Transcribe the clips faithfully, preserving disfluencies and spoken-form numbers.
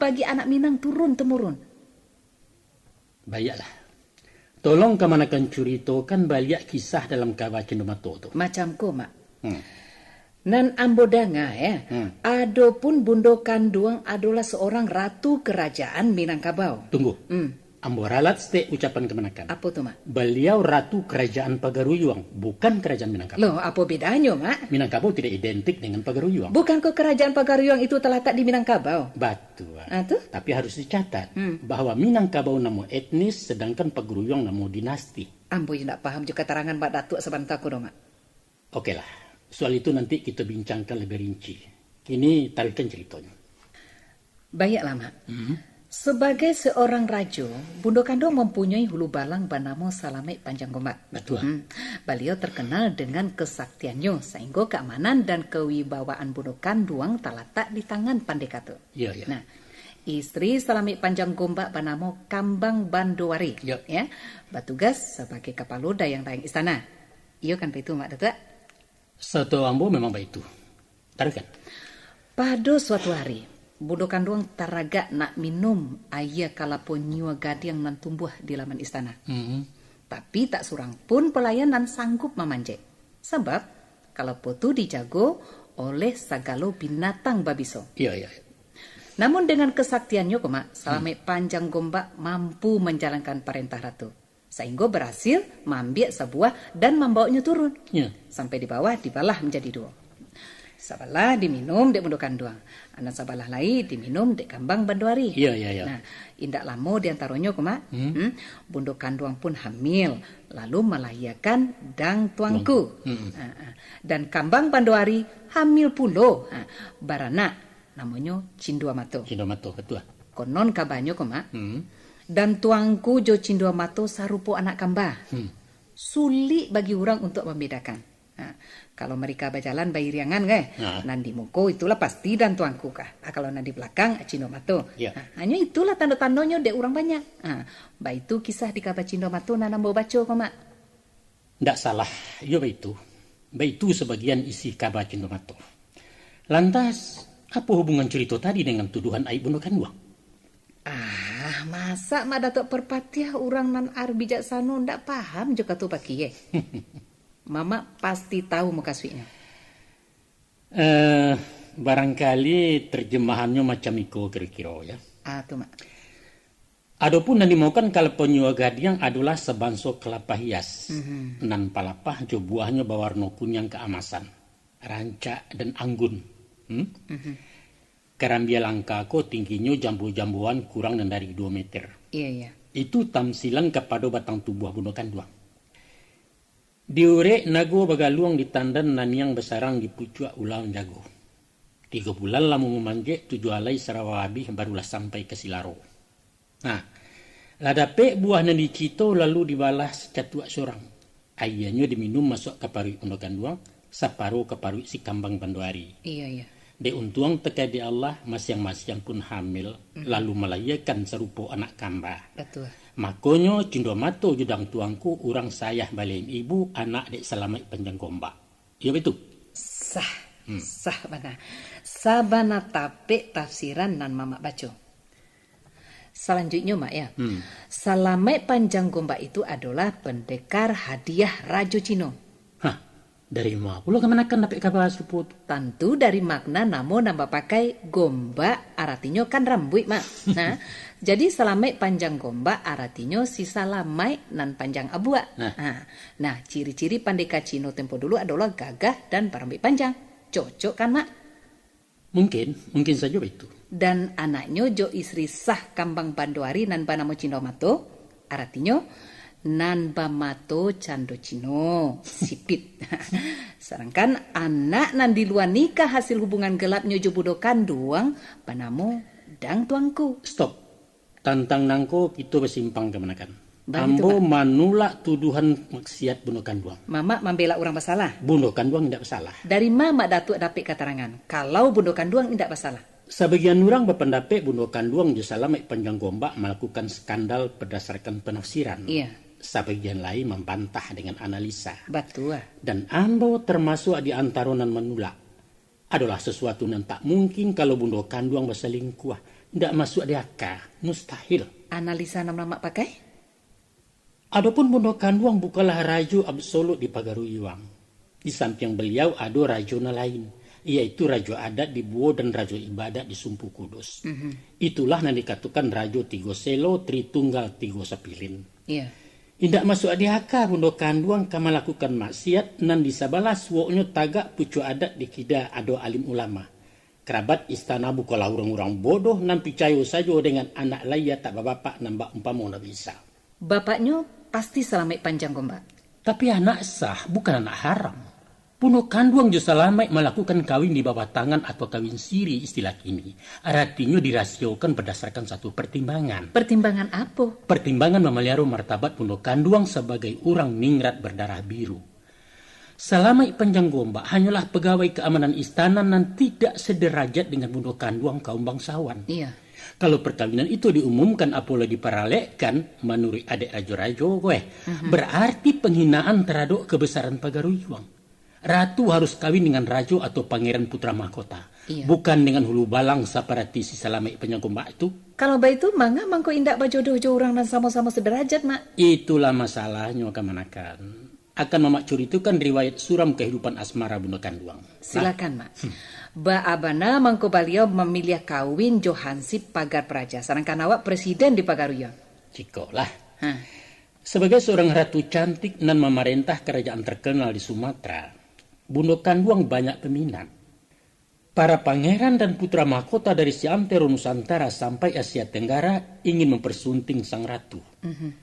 bagi anak Minang turun-temurun. Baiaklah. Tolong kamanakan curitokan baliak kisah dalam kaba Cindamato tu. Macam ko, Mak. Hmm. Nan ambo danga, ya, Hmm. adopun Bundo Kanduang adolah seorang ratu kerajaan Minangkabau. Tunggu. Hmm. Ambo ralat stek ucapan kamanakan. Apo tu, Mak? Baliau ratu kerajaan Pagaruyuang, bukan kerajaan Minangkabau. Loh, apo bedanyo, Mak? Minangkabau tidak identik dengan Pagaruyuang. Bukankah kerajaan Pagaruyuang itu talatak di Minangkabau? Batua. Ah, tu? Tapi harus dicatat Hmm. bahwa Minangkabau namo etnis, sedangkan Pagaruyuang namo dinasti. Ambo indak paham jo katarangan Mak Datuak sabanta ko doh, Mak. Okelah, soal itu nanti kito bincangkan lebih rinci. Kini taruihkan ceritonyo. Baiaklah, Mak. Mhm. Sebagai seorang rajo, Bundo Kanduang mampunyoi hulu balang banamo Salamaik Panjang Gombak. Batua. Hmm. Baliau terkenal dengan kesaktiannyo, sahinggo keamanan dan kewibawaan Bundo Kanduang talatak di tangan pandeka tu. Iyo, iyo. Nah, istri Salamaik Panjang Gombak banamo Kambang Banduari, Iyo. ya, batugas sabagai kapalo dayang-dayang istana. Iyo kan baitu, Mak Datuak? Satahu ambo memang baitu. Taruihkan. Pado suatu hari, Bundo Kanduang taragak nak minum aia kalapo nyua gadiang nan tumbuah di laman istana. Mhm. Tapi tak surang pun pelayan nan sanggup mamanjek. Sabab, kalapo tu dijago oleh sagalo binatang babiso. Iyo, iyo. Namun dengan kesaktiannyo ko, Mak, Salamaik Panjang Gombak mampu manjalankan parentah ratu. Sahinggo barasil maambiak sabuah dan mambawaknyo turun. Ya. Sampai di bawah dibalah manjadi duo. Sabalah diminum dek Bundo Kanduang, nan sabalah lai diminum dek Kambang Banduari. Ya, ya, ya. Nah, indak lamo di antaronyo ko, Mak, Hmm. hmm, Bundo Kanduang pun hamil, lalu malahiakan Dang Tuanku. Tuanku. Hmm. Ha, ha. Dan Kambang Banduari hamil pulo, ha, baranak namonyo Cindua Mato. Cindua Mato, batua. Konon kabanyo ko, Mak, Hmm. Dang Tuanku jo Cindua Mato sarupo anak kamba. Hmm. Sulik bagi urang untuak mambedakan. Ha, kalau marika bajalan bairiangan, kan? Ha. Nan di muko itulah pasti Dang Tuanku kah. Ha, kalau nan di balakang, Cindua Mato. Ya. Ha, hanyo itulah tando-tandonyo dek urang banyak. Ha, baitu kisah di kaba Cindua Mato nan ambo baco ko, Mak. Ndak salah, iyo baitu. Baitu sabagian isi kaba Cindua Mato. Lantas, apo hubungan curito tadi dengan tuduhan aib Bundo Kanduang? Ah, masa Mak Datuak Parpatiah urang nan ar bijaksano ndak paham jo kato pakie? Mamak pasti tahu mukasuiknyo. Eh, barangkali terjemahannyo macam iko kiro-kiro, ya. Ah, tu, Mak. Adopun nan dimaokan kalapo nyua gadiang adolah sabanso kalapa hias, Mhm. nan palapah jo buahnyo bawarno kuniang kaamasan, rancak dan anggun. Hmm? Mhm. Karambia langka ko tingginyo jambo-jamboan kurang nan dari duo meter. Iya, iya. Itu tamsilan kapado batang tubuah Bundo Kanduang. Diurek nago bagaluang di tandan naniang basarang di pucuak ulaun jago. Tigo bulan lamo mamanjek, tujuah alai sarawa abih, barulah sampai ka Silaro. Nah, lah dapek buah nan dicito, lalu dibalah sacatuak surang. Aianyo diminum masuak ka paruik Bundo Kanduang, saparo ka paruik si Kambang Banduari. Iya, iya. Dek untuang takadek Allah, masiang-masiang pun hamil, Mm-mm. lalu malahiakan sarupo anak kamba. Batua. Makonyo, Cindua Mato jo Dang Tuanku urang sayah balain ibu, anak dek Salamaik Panjang Gombak. Iyo, baitu? Sah. Hmm. Sah bana. Sabana tapek tafsiran nan Mamak baco. Salanjuiknyo, Mak, ya. Hmm. Salamaik Panjang Gombak itu adolah pandekar hadiah Rajo Cino. Hah, dari ma pulo kamanakan dapek kaba sarupo tu? Tantu dari makna namo nan bapakai Gombak, aratinyo kan rambuik, Mak. Nah, jadi Salamaik Panjang Gombak aratinyo si Salamaik nan panjang abuak. Nah. Ha. Nah, ciri-ciri pandeka Cino tempo dulu adolah gagah dan barambik panjang. Cocok kan, Mak? Mungkin, mungkin sajo baitu. Dan anaknyo jo istri sah Kambang Banduari nan banamo Cindua Mato, aratinyo, nan bamato cando Cino, sipit. Sadangkan anak nan di lua nikah hasil hubungan gelapnyo jo Bundo Kanduang banamo Dang Tuanku. Stop. Tantang nangko kito basimpang kamanakan. Baitu, Ambo Pak. manulak tuduhan maksiat Bundo Kanduang. Mamak mambela urang basalah. Bundo Kanduang indak basalah. Dari ma Mak Datuak dapek katarangan, kalau Bundo Kanduang indak basalah? Sabagian urang bapandapek Bundo Kanduang jo Salamaik Panjang Gombak malakukan skandal badasarkan panafsiran. Iya. Sabagian lai mambantah dengan analisa. Batua. Dan ambo tamasuak di antaro nan manulak. Adolah sasuatu nan tak mungkin kalau Bundo Kanduang basalingkuah, Ndak masuak di aka, mustahil. Analisa nan lamak pakai? Adopun Bundo Kanduang bukanlah rajo absolut di Pagaruyuang. Di sampiang baliau ado rajo nan lain, yaitu rajo adat di Buo dan rajo ibadat di Sumpu Kudus. Mhm. Itulah nan dikatokan rajo tigo selo, tritunggal, tigo sapilin. Iya. Indak masuak di aka Bundo Kanduang ka malakukan maksiat nan di sabalah suoknyo tagak pucuak adat di kida ado alim ulama. Kerabat istana bukanlah urang-urang bodoh nan picayo sajo dengan anak layia tak babapak nan bak umpamo Nabi Isa. Bapaknyo pasti Salamaik Panjang Gombak. Tapi anak sah, bukan anak haram. Bundo Kanduang jo Salamaik malakukan kawin di bawah tangan atau kawin siri istilah kini. Aratinyo dirasiakan bardasarkan satu pertimbangan. Pertimbangan apo? Pertimbangan mamaliaro martabat Bundo Kanduang sabagai urang ningrat berdarah biru. Salamaik Panjang Gombak hanyolah pagawai kaamanan istana nan tidak sederajat dengan Bundo Kanduang kaum bangsawan. Iya. Kalau perkawinan itu diumumkan apo lah diparalekkan manuruik adat rajo-rajo ko, eh, Mhm. berarti penghinaan taradok kebesaran Pagaruyuang. Ratu harus kawin dengan rajo atau pangeran putra mahkota, Iya. bukan dengan hulu balang saparati si Salamaik Panjang Gombak tu. Kalau baitu, manga mangko indak bajodoh jo urang nan samo-samo sederajat, Mak? Itulah masalahnyo, kamanakan. Akan mamak curitokan riwayat suram kahidupan asmara Bundo Kanduang. Silakan, Mak. Hmm. Baa bana mangko baliau mamiliah kawin jo hansip pagar praja, sadangkan awak presiden di Pagaruyuang? Cikolah. Ha. Sabagai saurang ratu cantik nan mamarentah karajaan terkenal di Sumatera, Bundo Kanduang banyak peminat. Para pangeran dan putra mahkota dari seantero Nusantara sampai Asia Tenggara ingin mempersunting sang ratu. Mhm.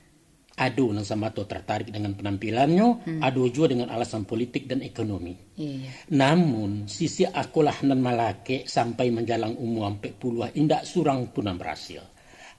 Ado nan samato tertarik dengan penampilannyo, Hmm. ado juo dengan alasan politik dan ekonomi. Iya. Namun, sisiak akolah nan malakek sampai manjalang umua ampek puluah indak surang pun nan barasil.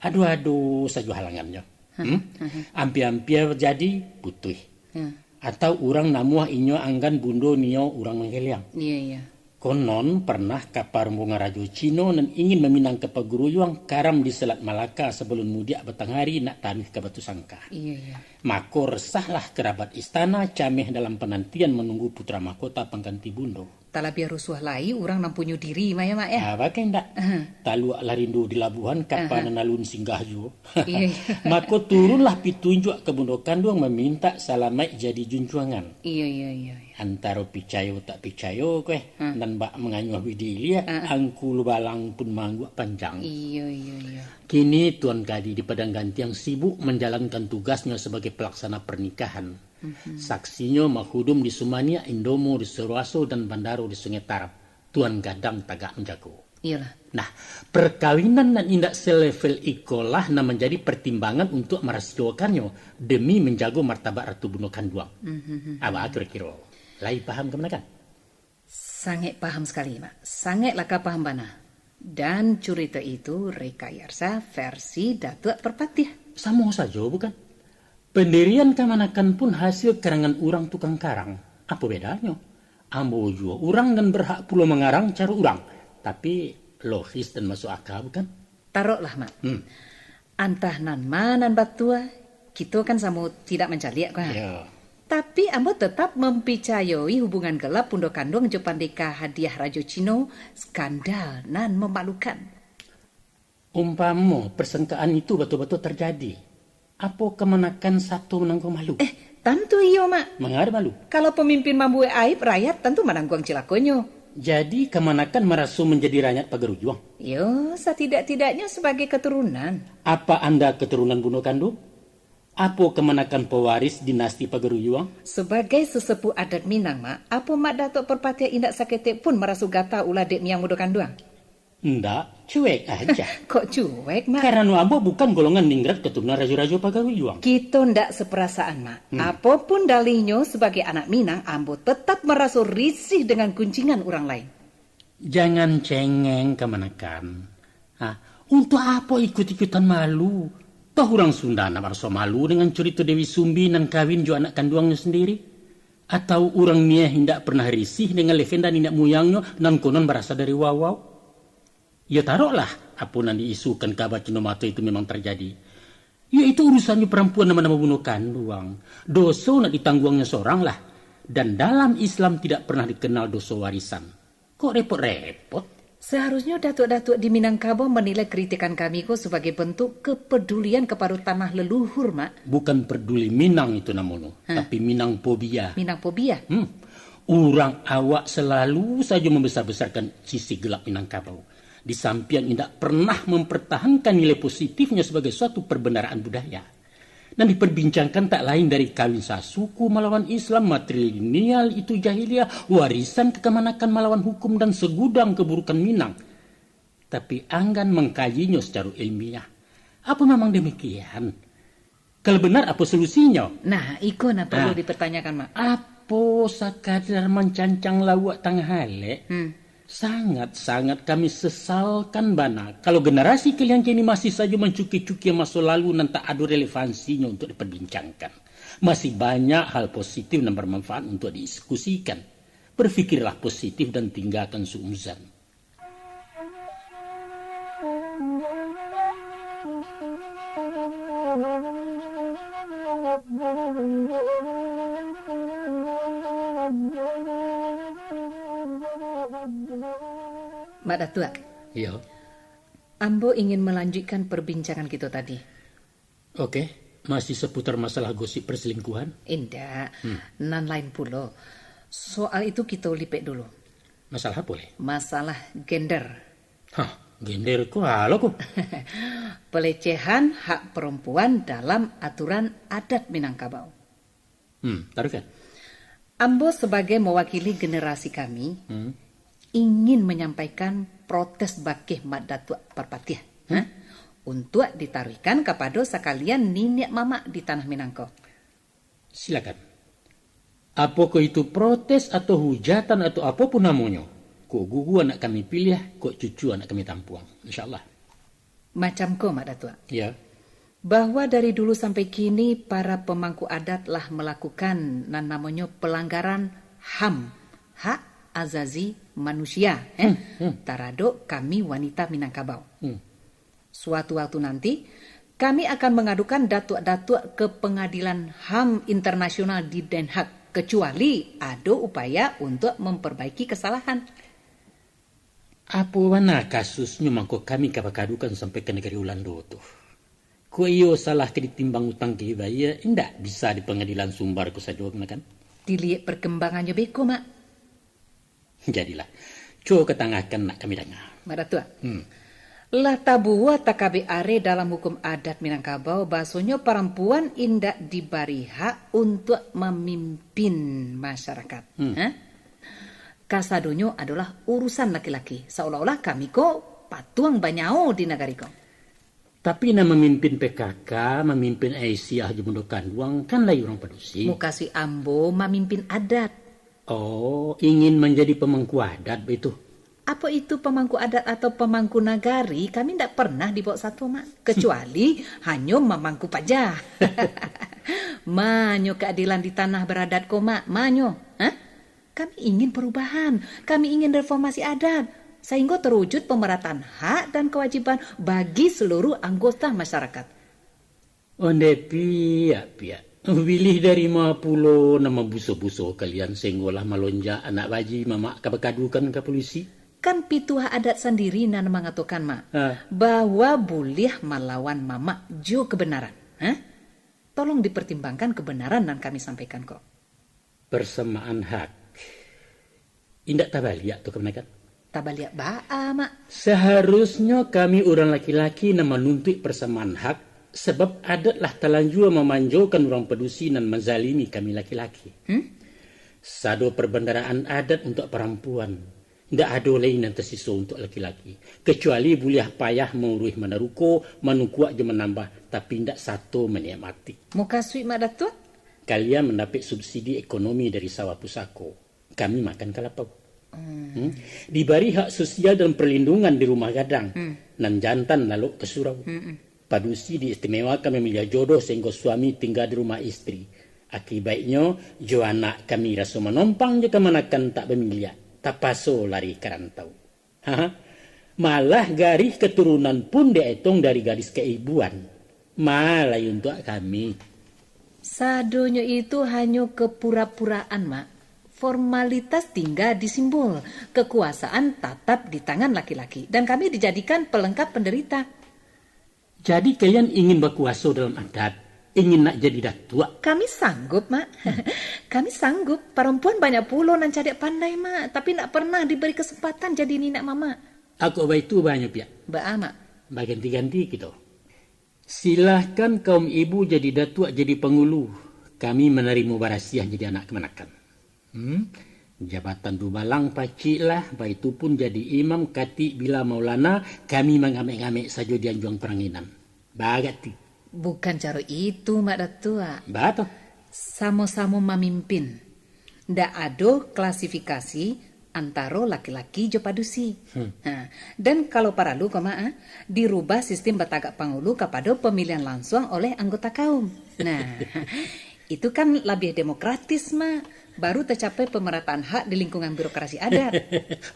Ado-ado sajo halangannyo. Hmm? Hmm. Ampia-ampia jadi putuih. Hmm. Atau urang namuah inyo anggan bundo nio urang manggeliang. Iya, iya. Konon, pernah kapa rombongan rajo Cino nan ingin maminang ka Pagaruyuang karam di Selat Malaka sabalun mudiak batang hari nak taruih ka Batusangka. Iya, iya. Mako, resahlah kerabat istana cameh dalam panantian manunggu putra mahkota pangganti bundo. Talabiah rusuah lai urang nan punyo diri, Mak, ya, Mak, ya? Ah, bagai ndak? Aha. Taluak lah rindu di labuhan, kapa Aha. nan alun singgah juo. Iya, iya. Mako, turunlah pitunjuak ka Bundo Kanduang mamintak Salamaik jadi junjuangan. Iya, iya, iya, iya. Antaro picayo tak picayo ko, eh, Hmm. nan bak manganyuah bidi ilia, Ah, ah. angku lubalang pun maangguak panjang. Iya, iya, iya. Kini Tuan Kadi di Padang Gantiang sibuk manjalankan tugasnyo sabagai palaksana pernikahan. Mhm. Saksinyo Mahudum di Sumaniak, Indomo di Suroaso, dan Bandaro di Sungai Tarab. Tuan Gadang tagak manjago. Iyolah. Nah, perkawinan nan indak selevel ikolah nan manjadi pertimbangan untuak marasiokannyo demi manjago martabat Ratu Bundo Kanduang. Mhm. Aba kiro-kiro, lai paham kamanakan? Sangaik paham sakali, Mak. Sangaik lah ka paham bana. Dan curito itu rekayasa versi Datuak Parpatiah. Samo sajo, bukan? Pandirian kamanakan pun hasil karangan urang tukang karang. Apo bedanyo? Ambo juo urang nan berhak pulo mangarang caro urang, tapi logis dan masuk aka, bukan? Taroklah, Mak. Hmm. Antah nan ma nan batua, kito kan samo tidak mancaliak, kan? Yo. Tapi ambo tetap mampicayoi hubungan gelap Bundo Kanduang jo Pandeka Hadiah Rajo Cino, skandal nan mamalukan. Umpamo persangkaan itu batua-batua tarjadi, apo kamanakan sato manangguang malu? Eh, tantu iyo, Mak. Manga malu? Kalau pamimpin mambuek aib, rakyat tantu manangguang cilakonyo. Jadi, kamanakan maraso manjadi rakyat Pagaruyuang? Yo, satidak-tidaknyo sabagai katurunan. Apa anda katurunan Bundo Kanduang? Apo kamanakan pawaris dinasti Pagaruyuang? Sabagai sesepuh adat Minang, Mak, apo Mak Datuak Parpatiah indak saketek pun maraso gata ulah dek Miang Bundo Kanduang? Ndak, cuek aja. Kok cuek, Mak? Karano ambo bukan golongan ningrat katurunan rajo-rajo Pagaruyuang. Kito ndak seperasaan, Mak. Hmm. Apo pun dalihnyo, sabagai anak Minang, ambo tetap maraso risih dengan gunjingan urang lain. Jangan cengeng kamanakan. Ha, untuak apo ikut-ikutan malu? Toh urang Sunda ndak maraso malu dengan curito Dewi Sumbi nan kawin jo anak kanduangnyo sandiri? Atau urang Nieh indak pernah risih dengan legenda niniak muyangnyo nan konon barasal dari Wawau? Yo, taroklah, apo nan diisukan kaba Cino Mato itu memang tarjadi. Yo, itu urusannyo parampuan nan banamo Bundo Kanduang. Doso nak ditangguangnyo sorang lah. Dan dalam Islam tidak pernah dikenal doso warisan. Kok repot-repot? Seharusnyo datuak-datuak di Minangkabau manilai kritikan kami ko sabagai bentuk kepedulian kapado tanah leluhur, Mak. Bukan peduli Minang itu namonyo, tapi Minang pobia. Minang pobia? Hmm. Urang awak selalu sajo membesar-besarkan sisi gelap Minangkabau. Di sampiang indak pernah mempertahankan nilai positifnya sebagai suatu perbendaraan budaya. Nan diperbincangkan tak lain dari kawin sasuku malawan Islam, matrilineal itu jahiliah, warisan kekamanakan malawan hukum, dan segudang keburukan Minang. Tapi anggan mengkajinyo secara ilmiah. Apa memang demikian? Kalau benar, apa solusinyo? Nah, iko nan perlu dipertanyakan, Mak. Apo sakadar mancancang lauak tangah alek? Hmm. Sangat-sangat kami sesalkan bana, kalau generasi kalian kini masih sajo mancukia-cukia maso lalu nan tak ado relevansinyo untuk diperbincangkan. Masih banyak hal positif nan bermanfaat untuk didiskusikan. Berfikirlah positif dan tinggalkan suuzan. Mak Datuak. Iyo. Ambo ingin melanjutkan perbincangan kito tadi. Oke, masih seputar masalah gosip perselingkuhan? Indak, hmm. Nan lain pulo. Soal itu kito lipek dulu. Masalah apo lai? Masalah gender. Hah, gender ko alo ko? Pelecehan hak perempuan dalam aturan adat Minangkabau. Hmm, taruihkan. Ambo sabagai mawakili generasi kami, hmm. Ingin manyampaikan protes bakeh Mak Datuak Parpatiah, hmm. Ha? Untuak ditaruihkan kapado sakalian niniak mamak di tanah Minang ko. Silakan. Apokoh itu protes atau hujatan atau apo pun namonyo, kok gugua nak kami piliah, kok cucua nak kami tampuang. InsyaAllah. Macam ko, Mak Datuak. Ya. Bahwa dari dulu sampai kini, para pemangku adat lah melakukan nan namonyo pelanggaran HAM, hak azazi manusia, eh, hmm, hmm. Taradok kami wanita Minangkabau. Hmm. Suatu waktu nanti, kami akan mengadukan datuak-datuak ke Pengadilan HAM Internasional di Den Haag, kecuali ado upaya untuk memperbaiki kesalahan. Apo bana kasusnyo mangko kami ka bakadukan sampai ka nagari Ulando tu? Kok iyo salah ka ditimbang utang ka dibayia, indak bisa di pangadilan sumbar ko sajo, kan? Diliek perkembangannyo beko, Mak. Jadilah. Cubo katangahkan nak kami danga. Mak Datuak. Hmm. Lah tabuah takabek areh dalam hukum adat Minangkabau, bahasonyo parampuan indak dibari hak untuak mamimpin masyarakat. Hmm. Ha? Kasadonyo adolah urusan laki-laki, saolah-olah kami ko patuang banyao di nagari ko. Tapi nan mamimpin P K K, mamimpin Aisyah jo bundo kanduang, kan lai urang padusi. Mukasuik ambo mamimpin adat. Oh, ingin manjadi pamangku adat baitu? Apo itu pamangku adat atau pamangku nagari, kami ndak pernah dibaok sato, Mak. Kecuali hanyo mamangku paja. Manyo keadilan di tanah baradat ko, Mak, manyo. Hah? Kami ingin perubahan, kami ingin reformasi adat, sahinggo terwujud pemerataan hak dan kewajiban bagi seluruh anggota masyarakat. Ondeh piak-piak, bilih dari ma pulo nan mambuso-buso kalian sahinggo lah malonjak anak baji mamak ka bakadukan ka polisi? Kan pituah adat sandiri nan mangatokan, Mak, ha, bahwa buliah malawan mamak jo kebenaran. Ha? Tolong dipertimbangkan kebenaran nan kami sampaikan ko. Persamaan hak. Indak tabaliak tu, kamanakan? Tabaliak baa, Mak? Saharusnyo kami urang laki-laki nan manuntuik persamaan hak, sabab adat lah talanjua mamanjokan urang padusi nan manzalimi kami laki-laki. Hmm? Sado perbendaraan adat untuak parampuan. Indak ado lai nan tasiso untuak laki-laki, kecuali buliah payah mauruih manaruko, manungkuak jo manambah, tapi indak sato maniaik mati. Mukasuik Mak Datuak? Kalian mandapek subsidi ekonomi dari sawah pusako. Kami makan kalapau. Hmm. Hmm? Dibari hak sosial dan perlindungan di rumah gadang, hmm, nan jantan lalok ka surau. Hmm, hmm. Padusi diistimewakan mamiliah jodoh sahinggo suami tingga di rumah istri. Akibaiknyo, jo anak kami raso manompang jo kamanakan tak bamiliak, tapaso lari ka rantau. Ha? Malah garih katurunan pun dietong dari gadis kaibuan. Ma lai untuak kami. Sadonyo itu hanyo kapura-puraan, Mak. Formalitas tinggal di simbol, kekuasaan tatap di tangan laki-laki, dan kami dijadikan pelengkap penderita. Jadi kalian ingin bakuaso dalam adat, ingin nak jadi datuak? Kami sanggup, Mak. Kami sanggup. Parampuan banyak pulo nan cadiak pandai, Mak, tapi ndak pernah diberi kesempatan jadi niniak mamak. Aku baitu banyo piak. Baa, Mak? Baganti-ganti kito. Silahkan kaum ibu jadi datuak, jadi pangulu. Kami manarimo barasiah jadi anak kamanakan. Hmm? Jabatan dubalang paciklah, baitu pun jadi imam, katik, bila, maulana, kami mangamek-ngamek sajo di anjuang paranginan. Bagati. Bukan caro itu, Mak Datuak. Baa tu? Samo-samo mamimpin. Ndak ado klasifikasi antaro laki-laki jo padusi. Hmm. Ha, dan kalau paralu ko, Mak, ah, dirubah sistim batagak pangulu kapado pamilihan lansuang oleh anggota kaum. Nah, itu kan labiah demokratis, Mak. Baru tacapai pamarataan hak di lingkungan birokrasi adat.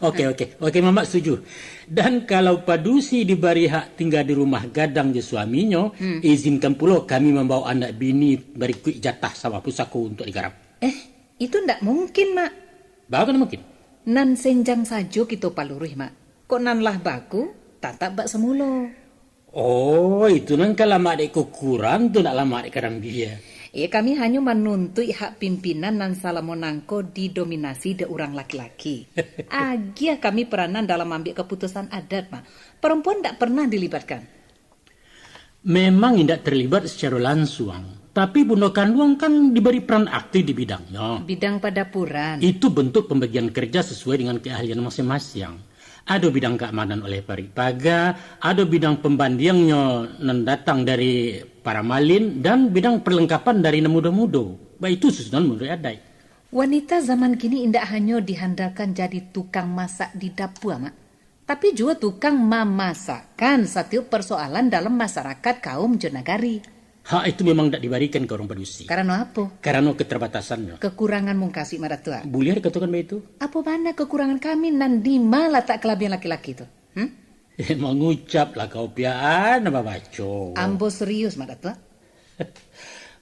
Oke, oke. Oke, Mamak setuju. Dan kalau padusi dibari hak tingga di rumah gadang jo suaminyo, Hmm. izinkan pulo kami mambawa anak bini barikuik jatah sawah pusako untuak digarap. Eh, itu ndak mungkin, Mak. Baa ndak mungkin? Nan senjang sajo kito paluruih, Mak. Kok nan lah baku, tatap bak samulo. Oh, itu nan ka lamak dek kukuran tu, ndak lamak dek karambia. Iyo, kami hanyo manuntuik hak pimpinan nan salamo nangko didominasi dek urang laki-laki. Agiah kami peranan dalam maambiak kaputusan adat, Mak. Parampuan ndak pernah dilibatkan. Memang indak terlibat secara lansuang, tapi bundo kanduang kan dibari peran aktif di bidangnyo. Bidang padapuran. Itu bentuk pembagian kerja sesuai dengan keahlian masing-masing. Ado bidang keamanan oleh parik paga, ado bidang pambandiangnyo nan datang dari paramalin, dan bidang perlengkapan dari nan mudo-mudo. Baitu susunan manuruik adaik. Wanita zaman kini indak hanyo dihandalkan jadi tukang masak di dapua, Mak, tapi juo tukang mamasakkan satiok parsoalan dalam masarakat, kaum jo nagari. Hak itu memang indak dibarikan ka urang padusi. Karano apo? Karano keterbatasannyo. Kekurangan mungkasuik, Mak Datuak. Buliah dikatokan baitu. Apo bana kekurangan kami, nan dima latak kalabiahan laki-laki tu? Hmm? Eh, mangucaplah kau piaan babaco. Ambo serius, Mak Datuak.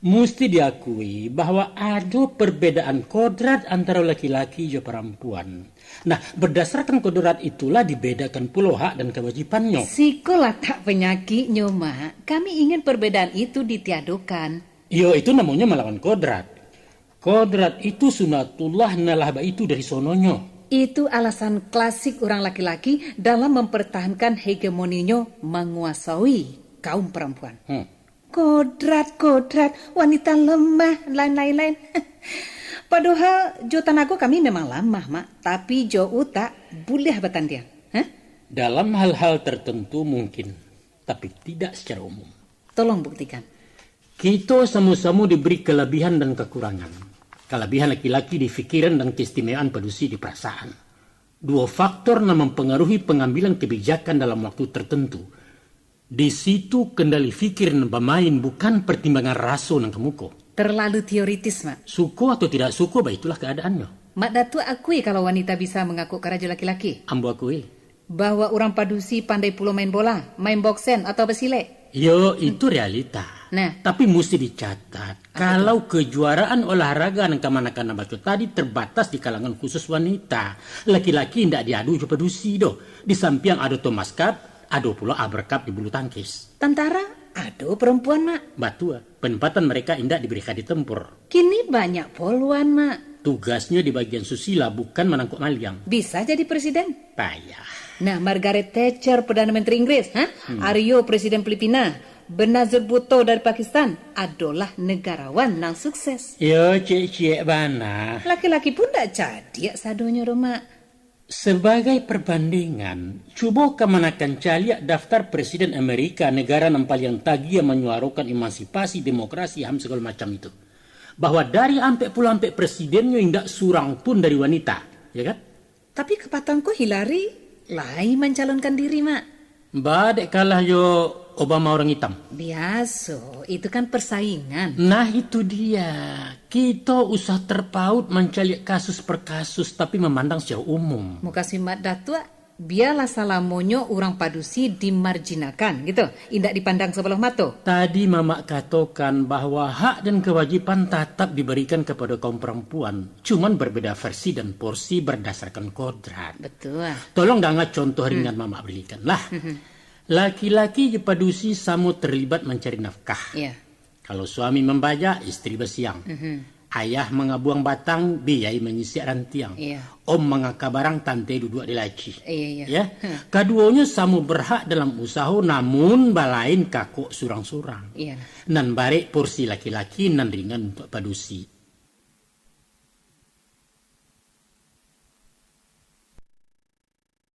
Musti diakui bahwa ado perbedaan kodrat antara laki-laki jo parampuan. Nah, berdasarkan kodrat itulah dibedakan pulo hak dan kawajibannyo. Siko latak panyakiknyo, Mak. Kami ingin perbedaan itu ditiadokan. Iyo, itu namonyo malawan kodrat. Kodrat itu sunatullah, nan lah baitu dari sononyo. Itu alasan klasik urang laki-laki dalam mempertahankan hegemoninyo manguasai kaum parampuan. Hmm. Kodrat, kodrat, wanita lemah, lain-lain. Padohal jo tanago kami memang lamah, Mak, tapi jo utak buliah batandiang. Hah? Dalam hal-hal tertentu mungkin, tapi tidak secara umum. Tolong buktikan. Kito samo-samo diberi kalabihan dan kakurangan. Kalabihan laki-laki di pikiran dan keistimewaan padusi di parasaan. Duo faktor nan mampangaruhi pangambilan kabijakan dalam waktu tertentu. Di situ kendali fikir nan bamain, bukan partimbangan raso nan ka muko. Terlalu teoritis, Mak. Suko atau tidak suko, baitulah keadaannyo. Mak Datuak akui kalau wanita bisa mangakuk karajo laki-laki? Ambo akui. Bahwa urang padusi pandai pulo main bola, main boksen, atau basilek? Yo, itu realita. Nah. Tapi musti dicatat, Apa tu? Kalau kejuaraan olahraga nan kamanakan ambo baco tadi terbatas di kalangan khusus wanita. Laki-laki indak diadu jo padusi doh. Di sampiang ado Thomas Cup, ado pulo Albert Cup di bulu tangkis. Tantara, ado perempuan, Mak. Batua, penempatan mereka indak diberikan di tempur. Kini banyak poluan, Mak. Tugasnyo di bagian susila, bukan manangkok maliang. Bisa jadi presiden. Payah. Nah, Margaret Thatcher, Perdana Menteri Inggris, ha? Hmm. Aryo, Presiden Filipina. Benazir Bhutto dari Pakistan adolah negarawan nan sukses. Yo, ciek-ciek bana. Laki-laki pun dak cadiak sadonyo doh, Mak. Sebagai perbandingan, cubo kamanakan caliak daftar presiden Amerika, negara nan paliang tagiah manyuarokan emansipasi, demokrasi, ham sagalo macam itu. Bahwa dari ampek puluah ampek presidennyo indak surang pun dari wanita, ya kan? Tapi kapatang ko Hillary lai mancalonkan diri, Mak. Ba dek kalah jo Obama urang itam. Biaso, itu kan persaingan. Nah, itu dia. Kito usah terpaut mancaliak kasus per kasus, tapi mamandang secara umum. Mukasuik Mak Datuak, Bialah salamonyo urang padusi dimarjinakan, gitu. Indak dipandang sabalah mato. Tadi Mamak katokan bahwa hak dan kawajiban tatap dibarikan kapado kaum parampuan, cuman barbeda versi dan porsi bardasarkan kodrat. Betul. Tolong danga contoh ringan Mamak barikan lah. Laki-laki jo padusi samo tarlibat mancari nafkah. Iya. Kalau suami mambajak, istri basiang. Mhm. Ayah mangabuang batang, biyai manyisiak rantiang. Iya. Om mangaka barang, tante duduak di laci. Iya, iya. Ya? Hmm. Kaduonyo samo berhak dalam usaho, namun balain kakok surang-surang. Iya. Nan barek porsi laki-laki, nan ringan untuak padusi.